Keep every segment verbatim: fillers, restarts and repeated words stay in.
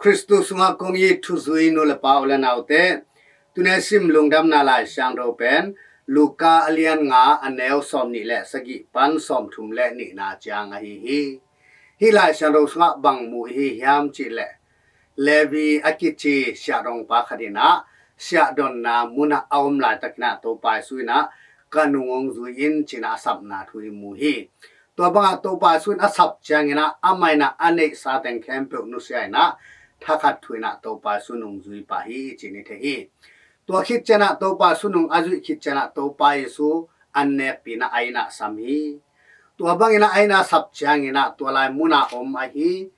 Khristu sungah kong it thuzui nu le pa, u le naute, tuni a sim lungdamna Lai Siangtho pen Luka a lian nga, a neu sawmnih le sagih pan sawmthum le nihna ciang ahi hi. Hih Lai Siangtho sungah bang mu i hi hiam cih leh, Levi a kici siahdongpa khat in ah siahdonna munah a om laitakin ah Topa Jesu in ah, "Ka nung hong zui in," ci-in ah a sapna thu i mu hi. Tua bangah Topa Jesu in a sap ciangin ah, amah in ah a neihsa teng khempeuh nusia in ah, thakhat thu in ah Topa Jesu nung zui pah hi, ci-in i thei hi. Tua khit ciangin ah Topa Jesu nung a zuih khit ciangin ah Topa Jesu an nekpih in ah a inn ah sam hi. Tua bangin ah a inn ah sap ciangin ah tua lai munah om ahi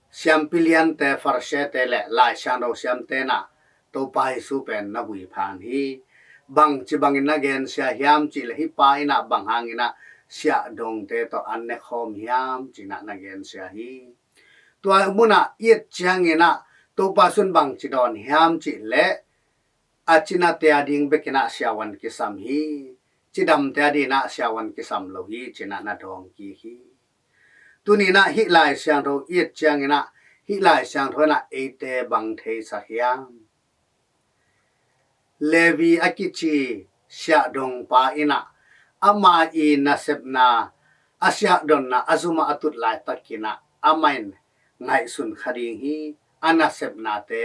siampi liante, Pharisee-te le Lai Siangtho siamte in ah Topa Jesu pen na hui phan hi. Bangci bangin na gensia hiam cih leh, "Hih pa in ah bang hangin ah siahdongte tawh an ne khawm hiam?" ci-in ah na gensia hi. Tua munah i et ciangin ah Topa Jesu in bangci dawn hiam cih leh, "A cinate a ding bekin ah siavuan kisam hi, cidamte a dingin ah siavuan kisam lo hi," ci-in ah na dawng kik hi. Tuni in ah hih Lai Siangtho i et ciangin ah, hih Lai Siangtho in ah eite bang theisak hiam? Levi a kici siahdongpa in ah ama i nasepna, a siahdonna a zumah a tut laitakin ah amah in ngaihsun kha ding hi, a nasepnate.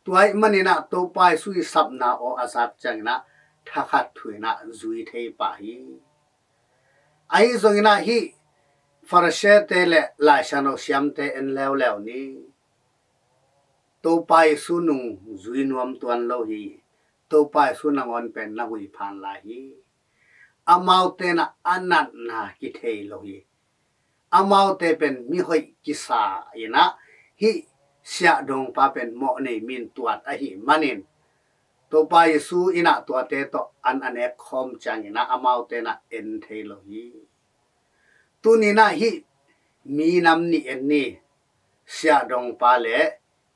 Tua ahih manin ah Topa Jesu i sapna aw a zak ciangin ah thakhat thu in ah zui thei pah hi. Ahi zongin ah hih Pharisee-te le Lai Siangtho siamte en leuleu ni. Topa Jesu nung zui nuam tuan lo hi. Topa Jesu nangawn pen na hui phan lai hi. Amaute in ah a natna kithei lo hi. Amaute pen mihoih kisa in ah, hih siahdongpa pen mawhnei mi in tuat ahih manin, Topa Jesu in ah tuate tawh an a nek khawm ciangin ah amaute in ah en thei lo hi. Tuni in ah hih mi nam nih en ni. Siahdongpa le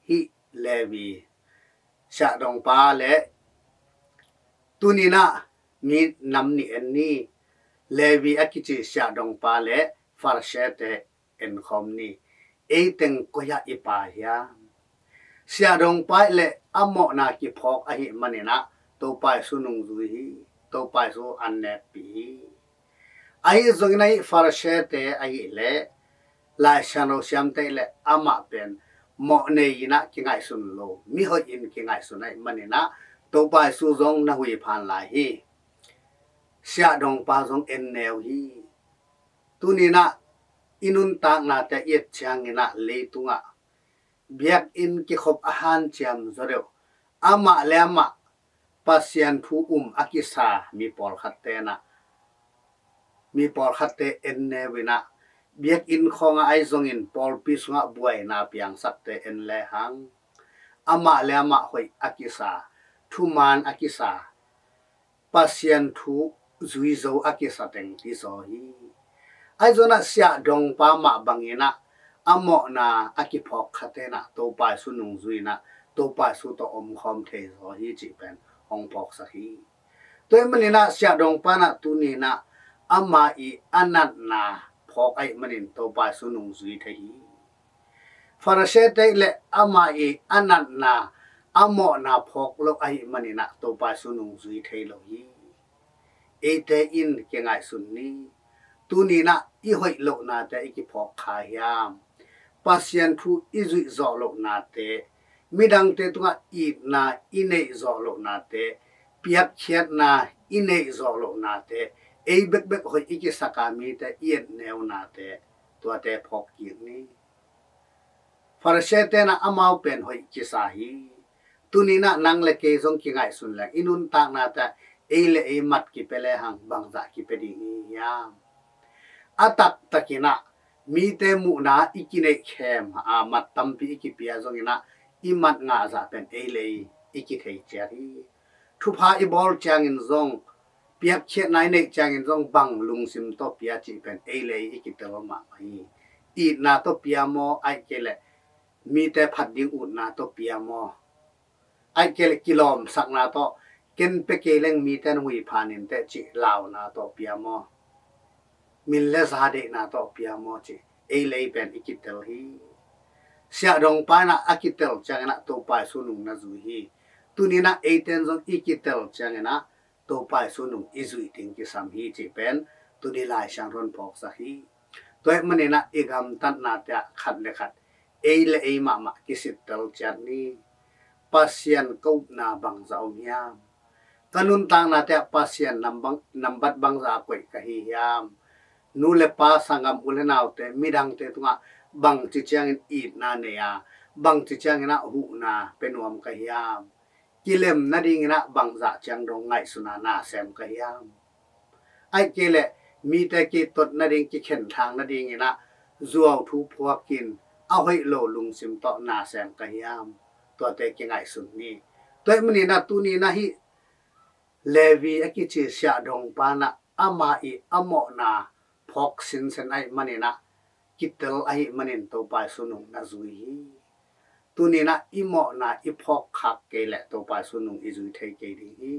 hih Levi. Siahdongpa le, tuni in ah mi nam nih en ni. Levi a kici siahdongpa le Pharisee-te en khawm ni. Ei teng koi ah i pha hiam? Siahdongpa le a mawhna kiphawk ahih manin ah Topa Jesu nung zui hi. Topa Jesu an nekpih hi. Ahi zongin ah hih Pharisee-te ahih leh, Lai Siangtho siamte le amah pen mawhnei in ah kingaihsun lo, mihoih in kingaihsun ahih manin ah Topa Jesu zong na hui phan lai hi. Siahdongpa zong en neu hi. Tuni in ah i nuntaknate i et ciangin ah leitungah biakinn kikhop a hanciam zaw deuh, amah le amah Pasian thu um a kisa mi pawlkhatte in ah, mi pawlkhatte en neu in ah, biakinn khawngah ahi zongin pawlpi sungah buaina piangsakte en lehang, amah le amah hoih a kisa, thuman a kisa, Pasian thu zui zo a kisa teng hi zaw hi. Ahi zongin ah siahdongpa mah bangin ah a mawhna a kiphawk khate in ah Topa Jesu nung zui in ah Topa Jesu tawh omkhawm thei zaw hi cih pen hong phawksak hi. Tua ahih manin ah siahdongpa in ah tuni in ah ama i a natna phawk ahih manin Topa Jesu nung zui thei hi. Pharisee-te le ama i a natna, a mawhna phawk lo ahih manin ah Topa Jesu nung zui thei lo hi. Eite in kingaihsun ni. Tuni in ah i hoih lohnate i kiphawk kha hiam? Pasian thu i zuih zawh lohnate, midangte tungah itna i neih zawh lohnate, piakkhiatna i neih zawh lohnate, ei bekbek hoih i kisak a mite i et neunate, tuate phawk kik ni. Pharisee-te in ah amau pen hoih kisa hi. Tuni in ah nang le kei zong kingaihsun leng, i nuntaknate ei le ei mat kipia lehang bangzah kipia ding i hi hiam? A taktakin ah mite muhna i kineih khem a, mat tampi i kipia zongin ah i mat ngah zah pen ei le ei i kithei ciat hi. Thupha i bawl ciangin zong, piakkhiatna i neih ciangin zong bang lungsim tawh pia cih pen ei le ei i kitel mahmah hi. Itna tawh pia maw, ahih kei leh mite phat ding utna tawh pia maw, ahih kei leh kilawmsakna tawh, ken pia kei leng mite na hui phan inteh cih launa tawh pia maw, min le za deihna tawh pia maw cih ei le ei pen i kitel hi. Siahdongpa in ah a kitel ciangin ah Topa Jesu nung na zui hi. Tuni in ah eite in zong i kitel ciangin ah Topa Jesu nung i zuih ding kisam hi cih pen tuni Lai Siangtho in phawksak hi. Tua ahih manin ah i gamtatnate ah khat le khat ei le ei mahmah kisittel ciat ni. Pasian ka upna bangzah om hiam? Ka nuntaknate ah Pasian nambat bangzah a koih ka hi hiam? Nu le pa, sanggam, u le naute, midangte tungah bangci ciangin itna nei a, bangci ciangin ah huhna pia nuam ka hiam? Kilem nadingin ah bangzah ciang dong ngaihsun a na sem ka hiam? Ahih kei leh mite kitot nading, kikhenthang nadingin ah zuau thu phuakin a hoih lo lungsim tawh na sem ka hiam? Tuate kingaihsun ni. Tua ahih manin ah tuni in ah hih Levi a kici siahdongpa in ah ama i a mawhna phawk sinsen ahih manin ah kitel ahih manin Topa Jesu nung na zui hi. Tuni in ah i mawhna i phawkkhak kei leh Topa Jesu nung i zui thei kei ding hi.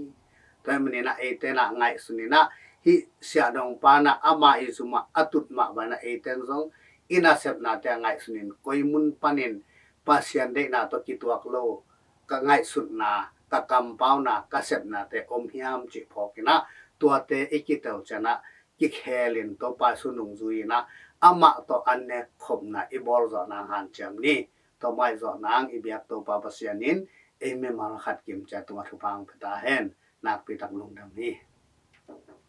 Tua ahih manin ah eite in ah ngaihsun in ah hih siahdongpa in ah ama i zum ah a tut mah bangin ah eite in zong i nasepnate ah ngaihsun in koi mun panin Pasian deihna tawh kituak lo ka ngaihsutna, ka kampauna, ka sepnate om hiam cih phawk in ah tuate i kitel ciang ah kikhelin Topa Jesu nung zui in ah amah tawh an nek khopna i bawl zawh nang hanciam ni. Tua mah i zawh nang i biak Topa Pasian in ei mimal khat kim ciat tungah thupha hong pia ta hen. Nakpi tak lungdam hi.